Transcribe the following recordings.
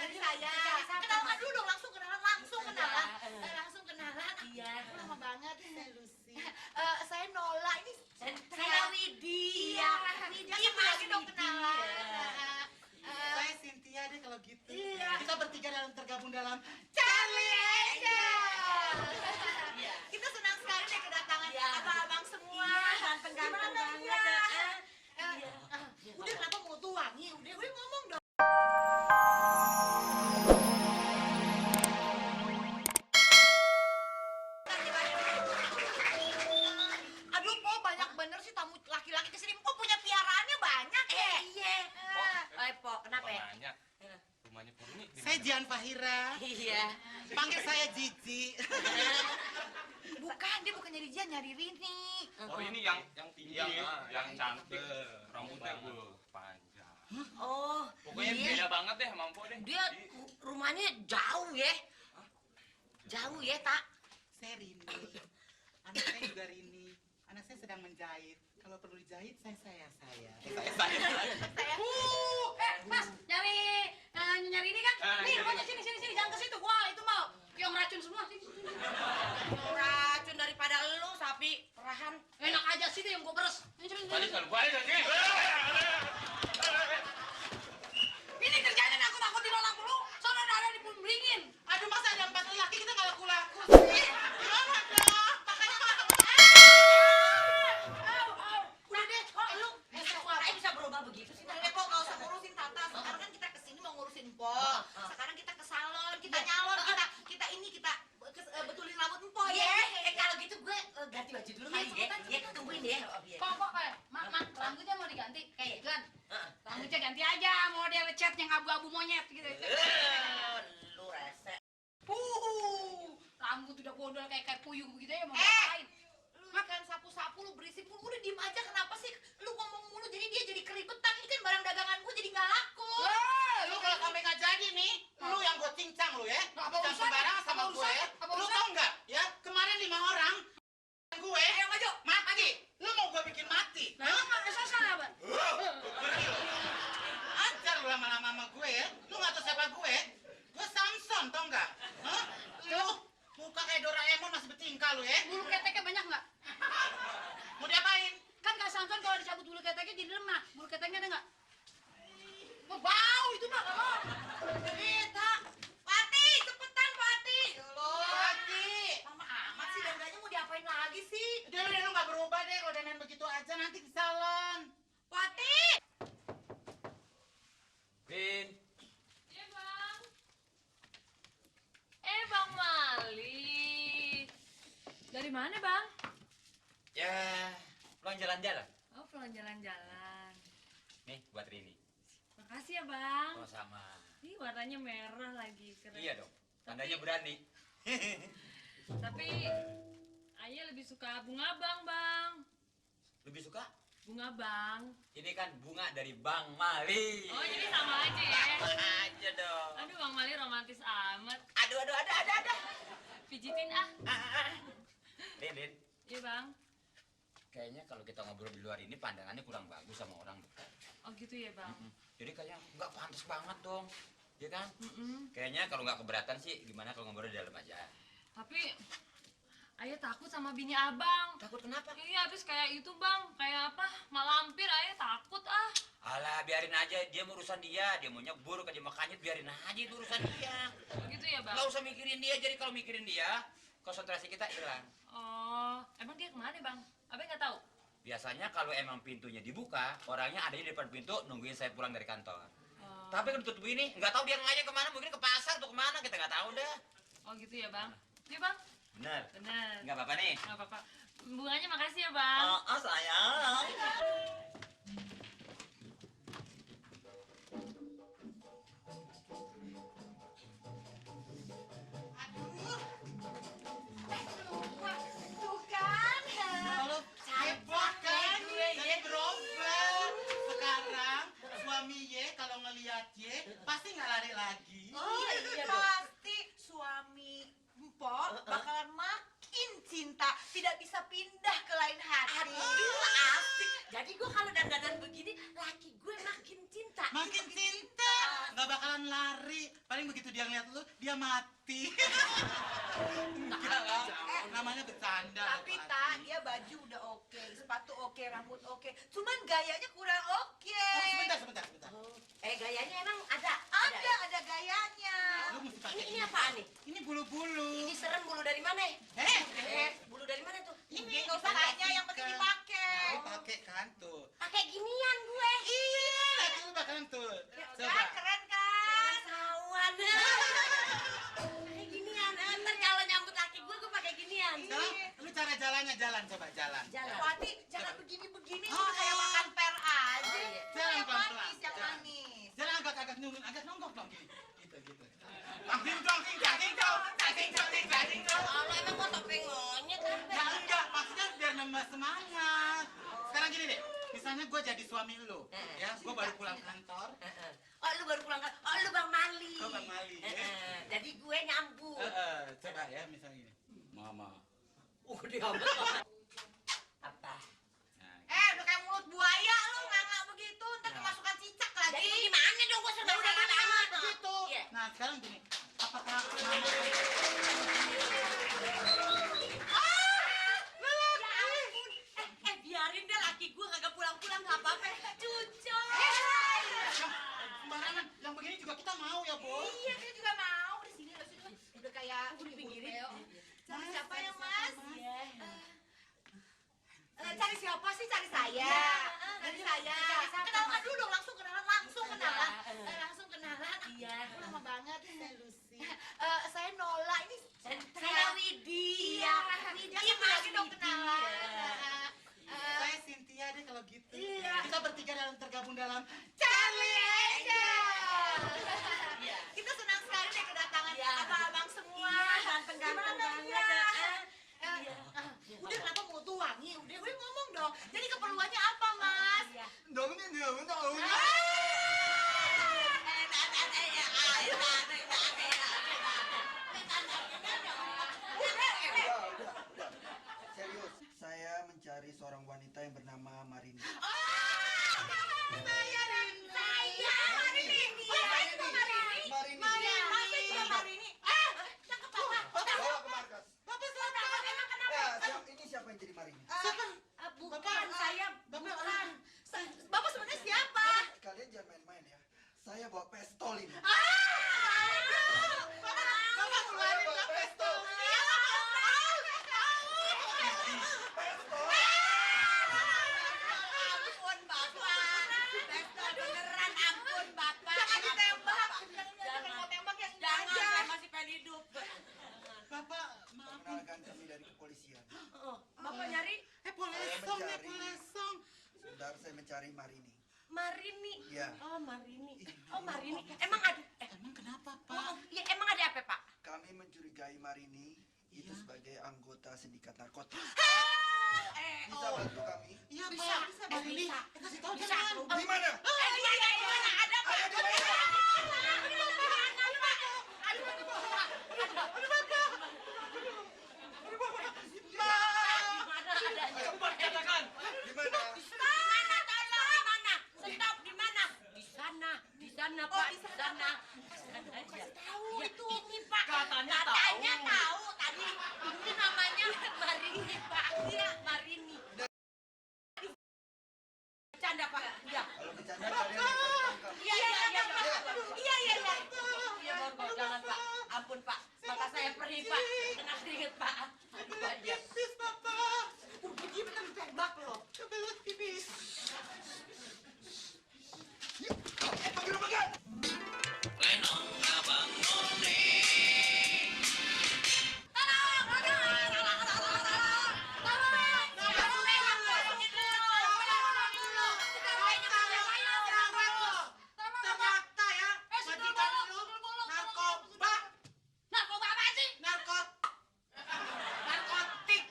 dari saya. Kenalan dulu dong, langsung kenalan. Langsung kenalan. Iya. Lama banget. Saya Lucy. Saya Nola, ini Saya Widi. Iya, Widi lagi dong kenalan. Saya Cynthia deh kalau gitu. Iya. Kita bertiga tergabung dalam Charlie Angel. Iya. Kita senang sekali deh kedatangan Iya. abang-abang semua. Ganteng-ganteng Gimana banget. dia? Iya. Udah kenapa mau tuangi? Udah ngomong dong. Aduh, Po, banyak bener sih tamu laki-laki kesini. Po punya piaraannya banyak ya. Iya. Po, kenapa ya? Nanya, rumahnya Purni di saya mana? Jian Fahira. Iya. Panggil saya Cici. Bukan, dia bukan nyari Jian, nyari Rini. Oh ini yang tinggi, yang cantik, rambutnya panjang. Oh, Pokoknya iya. beda banget deh sama Mpok deh. Dia rumahnya jauh ya. Jauh ya, Tak. Saya Rini. Anak saya juga Rini. Anak saya sedang menjahit. Kalau perlu dijahit, saya. Saya. Mas, nyari ini kan? Nih, rumahnya sini, jangan ke situ. Wah, itu mau yang racun semua. Sini. Racun daripada lu, sapi perahan. Enak aja sih yang gua beres. Sini. Balik lagi. Ini kerjanya nakut-nakutin orang dulu. Soalnya ada di beringin. Aduh, masa ada 4 lelaki kita nggak laku-laku sih? Gimana dong? Makanya Udah deh, lu Suaranya bisa berubah begitu sih. udah deh, Po, nggak usah ngurusin Tata. Sekarang kan kita kesini mau ngurusin Po. Sekarang kita ke salon, kita nyalon, kita betulin rambut Po ya. Kalau gitu gue ganti baju dulu kali ya. Ya, tungguin ya. Kok, mak, rambutnya mau diganti. Kayak kan? Rambutnya ganti aja, model cat yang abu-abu monyet gitu. Lu rese. Rambut udah bodol kayak puyuh begitu ya, mau Eh, ngapain? lu makan sapu-sapu, lu berisik pun. Udah diem aja, kenapa sih? Lu ngomong mulu, jadi dia jadi keribetan. Ini kan barang dagangan gue jadi nggak laku. lu kalau sampai nggak jadi nih, lu yang gue cincang lu ya. Nggak apa Jangan urusan, sembarangan sama apa gue urusan, ya. apa Lu urusan? tau nggak ya? Kemarin 5 orang gue Ayo maju. mati. Lu mau gue bikin mati? Nah, emang nggak salah apa? Ajar lu lama-lama sama gue ya. Lu nggak tahu siapa gue? Gue Samson, tau nggak? Hah? Lu muka kayak Doraemon masih bertingkah lu ya. Bulu keteknya banyak nggak? Mau diapain? Kan Kak Samson kalau dicabut bulu keteknya jadi lemah. Bulu keteknya ada nggak? Oh, bau itu mah nggak mau. Pati, cepetan Pati. Pati. Lama amat sih, dandanya mau diapain lagi sih? Udah lu nggak berubah deh kalau dandan begitu aja nanti di salon. Pati. Bin, Iya bang. Bang Mali. Dari mana bang? Ya, pulang jalan-jalan. Oh pulang jalan-jalan. Nih, buat Rini. Makasih ya bang. Oh, sama. Ih warnanya merah lagi keren. Iya dong, tandanya berani. Tapi Ayah lebih suka bunga bang. Lebih suka? Bunga bang. Ini kan bunga dari Bang Mali. Oh jadi sama aja ya. Sama aja dong. Aduh bang Mali romantis amat. Aduh, ada. Pijitin ah. Rin, Iya bang. kayaknya kalau kita ngobrol di luar ini pandangannya kurang bagus sama orang dekat. Oh gitu ya bang. Jadi kayaknya nggak pantas banget dong, ya kan? Mm-mm. Kayaknya kalau nggak keberatan sih, gimana kalau ngobrol di dalam aja? Tapi Ayah takut sama bini abang. Takut kenapa? Iya habis kayak itu bang. Kayak apa? Malampir Ayah takut ah. Alah, biarin aja, dia mau urusan dia mau nyebur aja makanya biarin aja itu urusan dia. Begitu ya bang. Nggak usah mikirin dia, jadi kalau mikirin dia, konsentrasi kita hilang. Oh, emang dia kemana bang? Abang nggak tahu. Biasanya kalau emang pintunya dibuka, orangnya ada di depan pintu nungguin saya pulang dari kantor. Oh, Tapi kalau ditutup ini, nggak tahu dia ngajak kemana, mungkin ke pasar atau kemana, kita nggak tahu dah. oh gitu ya bang. Iya bang. Bener, Benar. nggak apa-apa nih. Nggak apa-apa. Bunganya makasih ya bang. Sayang. Tuh kan. Kalau hebat kan, jadi berubah. Sekarang suami ye kalau ngeliat ye pasti nggak lari lagi. Oh iya, pasti suami Mpok bakalan makin cinta, tidak bisa pindah ke lain hati. Aduh, asik. Jadi gue kalau dandanan begini, laki gue makin cinta. Makin cinta, nggak bakalan lari. Paling paling begitu dia ngeliat lu, dia mati. Enggak lah, namanya bercanda. Tapi tak, dia baju udah oke, sepatu oke, rambut oke. Cuman gayanya kurang oke. Sebentar. Gayanya emang ada? Ada gayanya. Lu mesti pakai Ini apaan nih? Ini bulu-bulu. Ini serem bulu dari mana? Bulu dari mana tuh? Ini nggak usah tanya, yang penting dipakai. Lu pakai kan tuh. Pakai ginian gue. Iya, laki lu bakalan tuh. Coba. Keren kan? Sawan. Pakai ginian. Ntar kalau nyambut laki gue pakai ginian. Sekarang lu cara jalannya coba jalan. Jalan. Wati, jangan begini-begini, Oh. udah kayak makan per aja. Oh, iya. Jalan Yang pelan-pelan. manis, yang Jalan. manis. Jalan agak nungun, agak nonggok dong gini. Gitu. Ding dong. Oh, lo emang mau topeng monyet apa? Ya enggak, maksudnya biar nambah semangat. Sekarang gini deh, misalnya gue jadi suami lu, ya, gue baru pulang kantor. Oh, lu baru pulang kan? Oh, lu Bang Mali. Gua Bang Mali, ya. Jadi gue nyambung. Coba ya, misalnya gini. Mama. Udah amat. Apa? Nah, Udah kayak mulut buaya lu, nggak begitu, ntar kemasukan cicak Jadi lagi. gimana dong gue serba Udah salah gimana? banget. begitu. Iya. Nah, sekarang gini, apakah Biarin deh laki gue kagak pulang-pulang nggak apa-apa. Cucu. sembarangan yang begini juga kita mau ya, Bu? Iya, dia juga mau. Di sini, udah kayak Aku dipinggirin. Cari siapa ya, Mas? Iya. Cari siapa sih? Cari saya. Cari saya. Cari siapa, Kenalan Mas? dulu dong, langsung kenalan. Langsung kenalan. Iya. Lama banget. Saya Lucy. Saya Nola. Ini Saya Widi. Iya. Widi. Iya, lagi dong kenalan. Saya Cynthia deh kalau gitu. Iya. Kita bertiga dalam tergabung dalam Charlie Angel. Iya. Kita senang sekali deh kedatangan Iya. abang-abang semua. Iya, ganteng-ganteng Gimana, banget. Iya. Iya. Udah kenapa mau tuangi? Udah ngomong dong. Jadi keperluannya apa, Mas? Iya. dong. Udah. Serius, saya mencari seorang wanita yang bernama Marini. Saya Marini. Marini. Masa juga Marini? Cakep apa? Bawa ke markas. Bapak siapa? Emang kenapa? Ya, ini siapa yang jadi Marini? Bukan saya. Bukan. Bapak sebenarnya siapa? Kalian jangan main-main ya. Saya bawa pistol ini. Bapak keluarin ke pistol. Ampun Bapak. Pesta beneran ampun Bapak. Jangan ditembak. Jangan Jangan. mau tembak yang ini Jangan, aja. saya masih pengen hidup. Bapak, maaf. Perkenalkan kami dari kepolisian. Oh, Bapak nyari Polesong nih, mencari. polesong. Sebentar saya mencari Marini. Marini. Iya. Oh, Marini. Oh, Marini. Emang ada Emang kenapa, Oh, Pak? iya emang ada apa, Pak? Kami mencurigai Marini itu sebagai anggota sindikat narkotika. Bisa bantu kami? Iya, Bisa, Pak. bisa, Pak Lili, bisa. kasih tahu Bisa. jangan. Di mana? Gimana? Ada apa? Ayo di mana? Gimana adanya? Cepat katakan. Di mana? Mana tolong? Di mana? Stop di mana? Di sana, Pak. Di sana. Kasih tahu itu. Ini, Pak. Katanya tahu. Tadi ini namanya Marini, Pak. Iya, Marini. Bercanda, Pak. Iya. Kalau bercanda kalian ditangkap. Iya. Iya, Bang, jangan, Pak. Ampun, Pak. Mata saya perih, Pak. Kena keringet, Pak. Aduh, aja. Pipis, Bapak. Dia bener tembak loh. Kebelet pipis. Ternyata ya, majikan lu narkoba. Narkoba apa sih? Narkotik.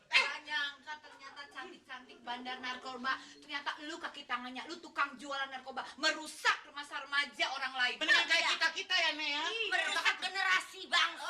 Gak nyangka ternyata cantik-cantik bandar narkoba. Ternyata lu kaki tangannya, lu tukang jualan narkoba. Merusak masa remaja orang lain. Beneran kayak kita-kita ya, Nek ya? Merusak generasi bangsa.